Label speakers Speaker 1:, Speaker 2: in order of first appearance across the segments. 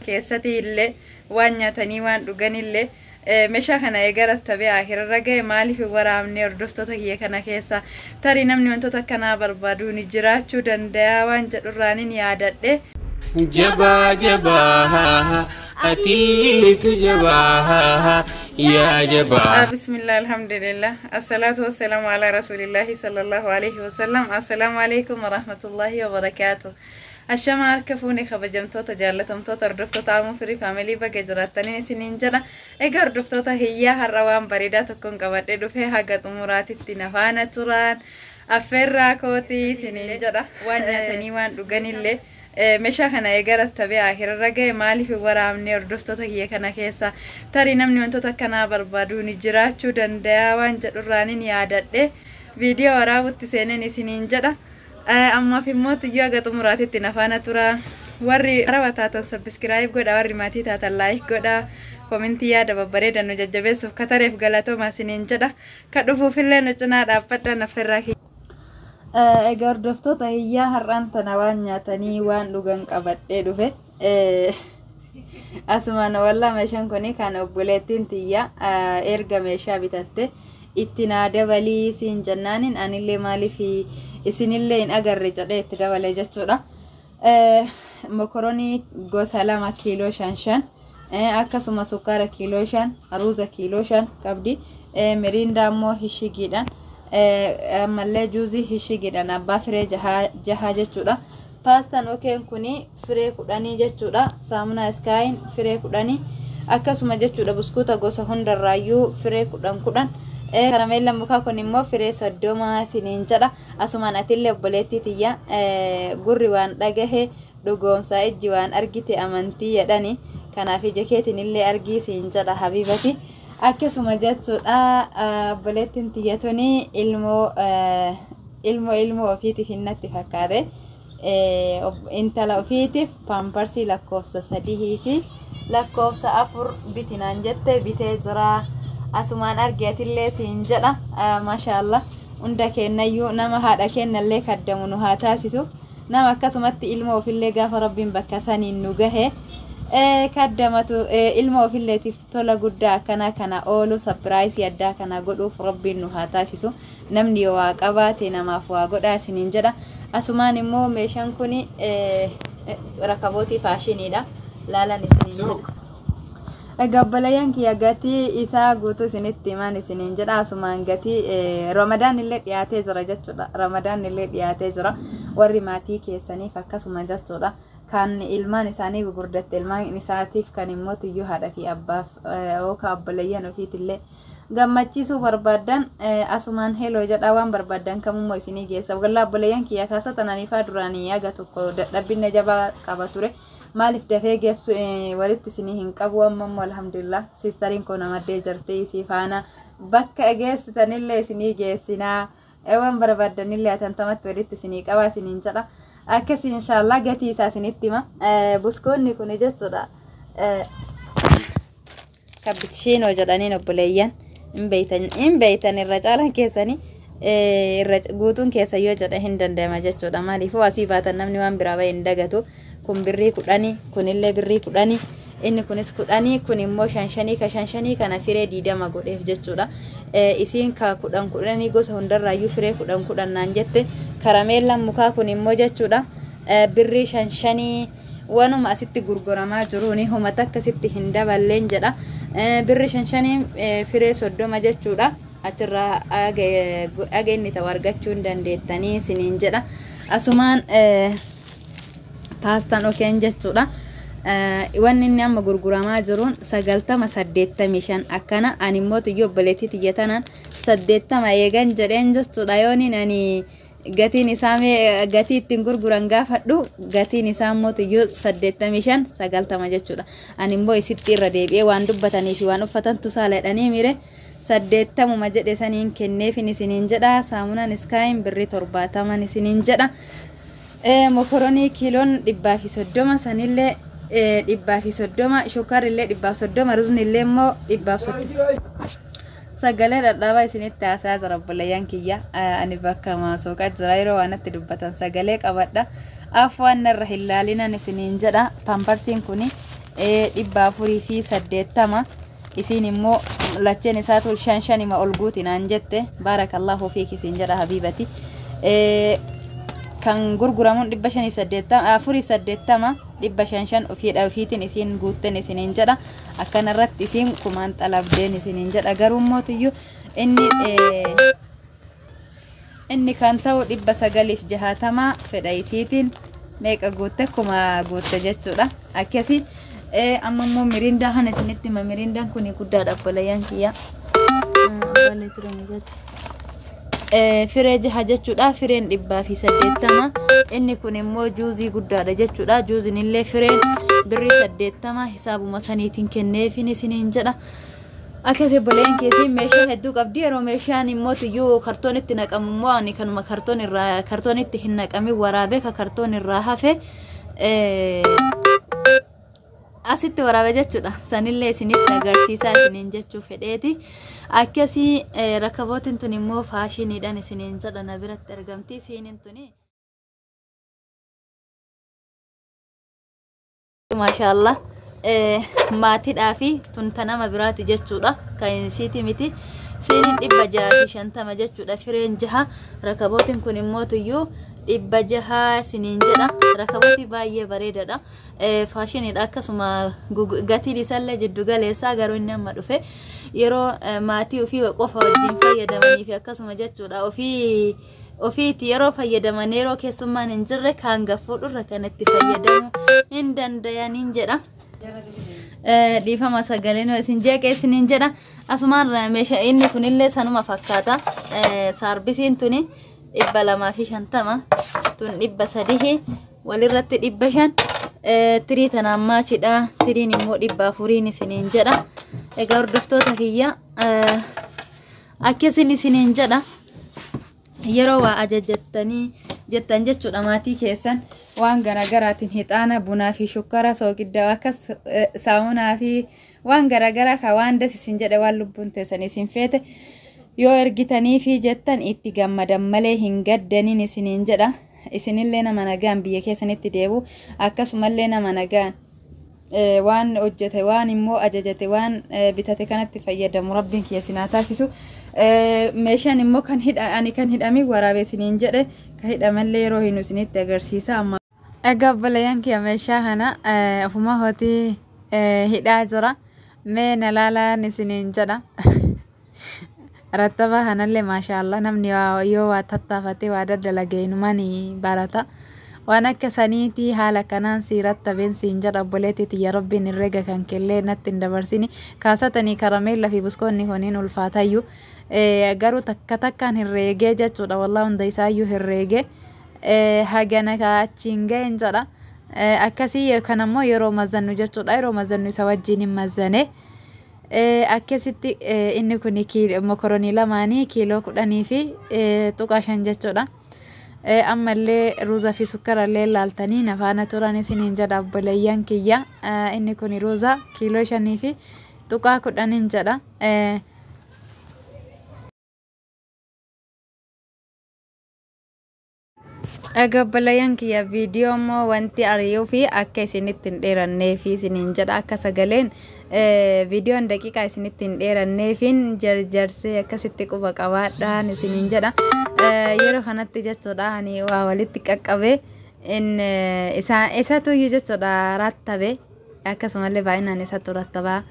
Speaker 1: Keessatti illee waan nyaatanii waan dhuganillee meeshaa kana eega rattabee akirarra gahe maaliif hin waraabne? Hordoftoota kiyya kana keessa tarii namni wantoota akkanaa barbaadu ni jiraachuu danda'a waan jedhurraanin yaadadhe.
Speaker 2: Jabaa jabaa atiitu jabaa yaa jabaa.
Speaker 1: Bismillah, alhamdulillah, assalatu wassalamu ala rasulillahi sallallahu alaihi wasallam. Assalamu alaikum warahmatullahi wabarakatuh. Ashama harka fuune, kabajamtoota, jaallatamtoota hordoftoota Amuu Firii Faamilii, baga jiraattaniin isiniin jedha. Egaa hordoftoota hiyyaa, har'a waan bareedaa tokkoon qabadhee dhufee, haga xumuraatitti na faana turaan affeerraa kootii isiniin jedha. Waan nyaatanii waan dhuganillee meeshaa kana eega rattabee akirarra gahe maaliif hin waraabne? Hordoftoota kiyya kana keessa tarii namni wantoota akkanaa barbaadu ni jiraachuu danda'a waan jedhurraanin yaadadhe viidiyoo waraabutti seeneen isiniin jedha. Ammaaf immoo tiyyuu haga xumuraatitti na faana tura. Warri araba taatan subscribe godha, warri maatii taatan like godha. Komintii yaada babbareedan nu jajjabeessuuf katareef galatooma isiniin jedha. Ka dhufuufillee nu cinaa dhaabbadha naffirraa kiyya. Egaa hordoftoota hiyyaa, har'aan tana waan nyaatanii waan dhugan qabadhee dhufe. Asumaan wallaa meeshaan kun kan obboleettiin tiyya erga meeshaa bitatte itti naa dabalii siin jennaaniin, anillee maaliif isinillee hin agarre jedhee itti dabalee jechuudha. Mokoronii gosa 2 kiiloo 5 5, akkasuma sukkaara kiiloo 5, ruuza kiiloo 5 qabdi. Miriindaa immoo hishigiidhaan, ammallee juuzii hishigiidhaan abbaa firee jaha jechuudha. Paastaan okeen kuni firee 10 jechuudha. Saamunaa iskaayin firee 10 akkasuma jechuudha. Buskuuta gosa hundarraayyuu firee 10 10. Karameellaan mukaa kun immoo firee 30 isiniin jedha. Asumaan atillee obboleettii tiyya, gurri waan dhagahe dhugoomsaa, ijji waan argite amantii jedhani. Kanaaf ija keetiin illee argii siin jedha, habibati. Akkasuma jechuudha, obboleettiin tiyya tuni ilmoo ilmoo ilmoo ofiitiif hinnatti fakkaate. Intala ofiitiif paamparsii lakkoofsa 3 fi lakkoofsa 4 bitinaan jette, bitee jira. Asumaan arge atillee siin jedha. Maashaallah, hunda kennayyuu nama haadha kennallee kaddamu nu haa taasisu. Nama akkasumatti ilma ofillee gaafa rabbiin bakka saniin nu gahe kaddamatu, ilma ofilleetiif tola guddaa akkanaa kana oolu, surprise addaa kana godhuuf rabbiin nu haa taasisu. Namni yoo waa qabaate namaaf waa godhaa isiniin jedha. Asumaan immoo meeshaan kun rakabootii faashiniidha. Laalan isiniin jedha. Egaa obboleeyyan kiyya, gatii isaa guutuu isinitti himaan isiniin jedha. Asumaan gatii Ramadaan illee dhiyaatee jira jechuudha. Ramadaan illee dhiyaatee jira. Warri maatii keessaniif akkasuma jechuudha. Kan ilmaan isaanii gugurdatte ilmaan isaatiif, kan immoo tiyyuu haadha fi abbaaf yookaan obboleeyyan ofiitillee gammachiisuu barbaaddan, asumaan heloo jedha, waan barbaaddan kamummoo isinii geessa. Wallaa obboleeyyan kiyya, kaasa tananiifaa duraanii haga tokko dadhabbinna jabaa qaba ture. Maaliif dafee geessu walitti isinii hin qabu? Amma immoo alhamdulillah, sisteriin koo namaddee jirti, isii faana bakka geessitanillee isinii geessinaa, waan barbaaddanillee atantamatti walitti isinii qaba isiniin jedha. Akkasii inshaallah gatii isaa isinitti hima. Buskoonni kun jechuudha, cappuccino jedhaniin obboleeyyan, hin beeytan irra caalan keessanii, irra guutuun keessa yoo jedhe hin danda'ama jechuudha. Maaliifuu asii baatan namni waan biraa bahee hin dagatu. Kun birrii 10, kunillee birrii 10, inni kunis 10, kun immoo shan shanii. Ka shan shanii kana firee 20 godheef jechuudha. Isiin ka 10 10 gosa hundarraayyuu firee 10 10 naan jette. Karameellaan mukaa kun immoo jechuudha, birrii shan shanii, wanuma asitti gurguramaa jiruuni humata akkasitti hin daballeen jedha. Birri shan shanii firee 30 jechuudha. Achirraa aga inni ta'u argachuu hin dandeettanii isiniin jedha. Asumaan paastaan okeen jechuudha. Wanni inni amma gurguramaa jiruun 90, 85 akkana. Ani immoo tiyyoo obboleettii tiyya tanaan 80 eegan jedheen jechuudha. Yooniin ani gatiin isaa gatii ittiin gurguran gaafadhu, gatiin isaa immoo tiyyuu 85, 90 jechuudha. Ani immoo isitti irra deebi'ee waan dubbatanii fi waan uffatantu saala jedhanii mire 80uma jedhe saniin kenneefin isiniin jedha. Saamunaan iskaayin birrii 70n isiniin jedha. Mokoronii kiiloon 130 sanillee 130, shukkaarri illee 130, ruzni illee immoo 130. Sagalee dhadhaabaa isinitti haasaa jira obboleeyyan kiyya. Ani bakka maasooqaa jira, yeroo waan natti dubbatan sagalee qabadha. Afaan narra hin laalinan isiniin jedha. Pamparsiin kuni 480. Isiin immoo lacheen isaatu shan shanima ol guuti naan jette. Baarakallahu fiik isin jedha habiibati. Kan gurguramuun 580, 480, 500 ofiidha ofiitiin isiin guutten isiniin jedha. Akkanarratti isiin kumaan xalabdeen isiniin jedha. Garuu mootiyyuu inni kan ta'u 960 fedha isiitiin meeqa guutte, 1000 guutte jechuudha. Akkasii amma immoo miriindaa kana isinitti hima. Miriindaan kun guddaadha obboleeyyan kiyya. Firee jaha jechuudha. Fireen 180. Inni kun immoo juuzii guddaadha jechuudha. Juuziin illee fireen birrii 80, hisaabuma saniitiin kenneefin isiniin jedha. Akkasii obboleeyyan keessi meeshaa hedduu qabdi. Yeroo meeshaan immoo tiyyuu kartoonitti naqamu immoo ani kanuma kartoon irraa kartoonitti hin naqamin waraabee ka kartoon irraa hafe asitti waraabe jechuudha. Sanillee isinitti agarsiisaa isiniin jechuu fedheeti. Akkasii rakabootiin tun immoo faashiniidhaan isiniin jedha, na biratti argamti. Siiniin tuni. Maashaallah. Maatiidhaa fi tun ta nama biraati jechuudha. Kan isiiti miti. Siiniin 650 jechuudha. Fireen jaha. Rakabootiin kun immoo tuyyuu 600 isiniin jedha. Rakabootii baay'ee bareedaadha. Faashiniidha, akkasuma gatiin isaallee jiddu galeessaa, garuu inni amma dhufe yeroo maatii ofii qofa wajjin fayyadamanii fi akkasuma jechuudha, ofii ofiitti yeroo fayyadaman, yeroo keessummaan hin jirre kaan gaffuudhurra kan itti fayyadamu hin dandayaniin jedha. Dhiifama, sagaleen isin jeeqee isiniin jedha. Asumaan meeshaa inni kunillee sanuma fakkaata. Saarbisiin tuni 250, tun 300, walirratti 500. Tirii tanaan maachidha. Tiriin immoo 400n isiniin jedha. Egaa hordoftoota kiyya, akkasin isiniin jedha. Yeroo waa ajajattanii jettan jechuudha, maatii keessan waan garaagaraatiin hixaana, bunaa fi shukkara, soogiddaa, akkas saamunaa fi waan garaagaraa ka waan das isin jedhe, waan lubbuun teessan isin feete yoo ergitanii fi jettan itti gammadan malee hin gaddaniin isiniin jedha. Isinillee nama nagaan biyya keessanitti deebu, akkasumallee nama nagaan waan hojjete, waan immoo ajajate, waan bitate kanatti fayyadamu rabbiin kiyya isin haa taasisu. Meeshaan immoo kan hidha ani kan hidhame waraabee isiniin jedhe, kan hidhamallee yeroo hin isinitti agarsiisa amma. Egaa obboleeyyan kiyya, meeshaa kana ofuma hootii hidhaa jira. Mee na laalaan isiniin jedha. Rattaba kanallee maashaallah, namni yoo waa tattaafatee waa daddalage inumaan barata. Waan akka saniitii haala kanaan si rattabeen siin jedha obboleettii tiyya, rabbiin herrega kan kellee natti hin dabarsini. Kaasatanii karameella fi buskoonni kuniin ulfaatayyuu. Garuu takka takkaan herreegee jechuudha, wallaa hunda isaayyuu herreegee hagana achiin ga'een jedha. Akkasii kanammoo yeroo mazannu jechuudha, yeroo mazannu isa wajjin hin mazane. Akkasitti inni kun mokoronii lamaanii kiiloo 10.5 jechuudha. Ammallee ruuza fi sukkarallee laaltanii nafaana turan isiniin jedha obboleeyyan kiyya. Inni kun ruuza kiiloo 5.10n jedha. Egaa obboleeyyan kiyya, viidiyoo immoo wanti ari'uu fi akka isinitti hin dheeranneef isiniin jedha, akka sagaleen viidiyoon daqiiqaa isinitti hin dheeranneefin jarjarsee akkasitti quba qabaadhaan isiniin jedha. Yeroo kanatti jechuudha ani waa walitti qaqqabee isatuyyuu jechuudha rattabe, akkasumallee baay'inaan isatu rattabaa.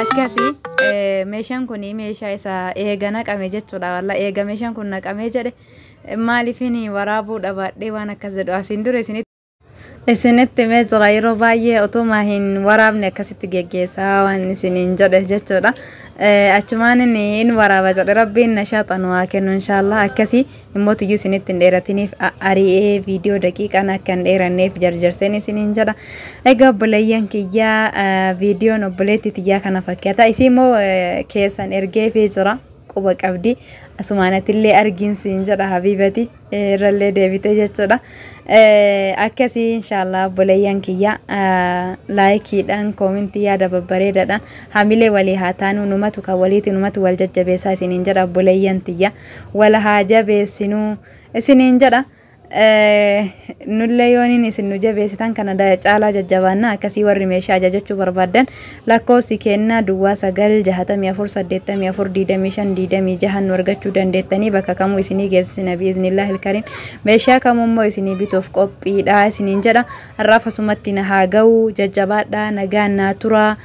Speaker 1: Akkasii meeshaan kun meeshaa isa eega naqame jechuudha, walla eega meeshaan kun naqamee jedhe maaliifin waraabuu dhabaadhee waan akkas jedhu asiin dura isinitti himee jira. Yeroo baay'ee otuma hin waraabne akkasitti geggeessaa waan isiniin jedhe jechuudha. Achumaan inni in waraaba jedhe, rabbiin nashaxa nu haa kennu inshaallah. Akkasii immoo tiyyuu isinitti hin dheeratiniif ari'ee viidiyoo daqiiqaan akka hin dheeranneef jarjarseen isiniin jedha. Egaa obboleeyyan kiyyaa, viidiyoon obboleettii tiyyaa kana fakkaata. Isii immoo keessan ergeefii jira. Quba qabdi asumaanatillee argiinsiin jedha habiibati irrallee deebite jechuudha. Akkasii inshaallah obboleeyyan kiyya, laayikiidhaan, koomintii yaada babbareedaadhaan hamilee walii haa taanuu. Numatu kan waliiti, numatu wal jajjabeessaa isiniin jedha. Obboleeyyan tiyya, wal haa jabeessinuu isiniin jedha. Nullee yooniin isin nu jabeessitan kana caalaa jajjabaanna. Akkasii warri meeshaa ajajachuu barbaaddan lakkoofsi kennaa 0964842526 nu argachuu dandeettanii. Bakka kamuu isinii geessisina biiznillaahi ilkariim. Meeshaa kamuu isinii bituuf qophiidha isiniin jedha. Har'aaf asumatti na haa ga'u. Jajjabaadha, nagaan naa turaa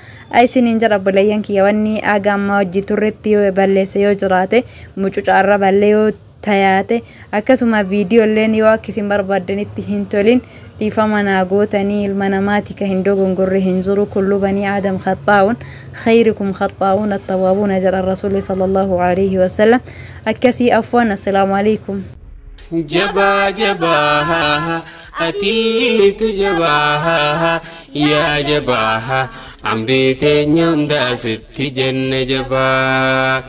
Speaker 1: isiniin jedha. Obboleeyyan kiyya, wanni aga ammaa hojii turretti yoo balleesse yoo jiraate, mucuca arra ballee yoo tayaate, akkasuma viidiyoolleen yoo akka isin barbaaddanitti hin tolin, dhiifama naa gootanii. Ilma namaati, ka hin dogongorre hin jiru. Kullu banii aadam khaxaa'uun, khayrikum khaxaa'uun attawaabuuna jedha rasuulli sallallahu alaihi wasallam. Akkasii, afwan, assalaamu alaikum.
Speaker 2: Jabaa jabaa, atiitu jabaa, yaa jabaa, amrii teenya hundaa sitti jenne jabaa.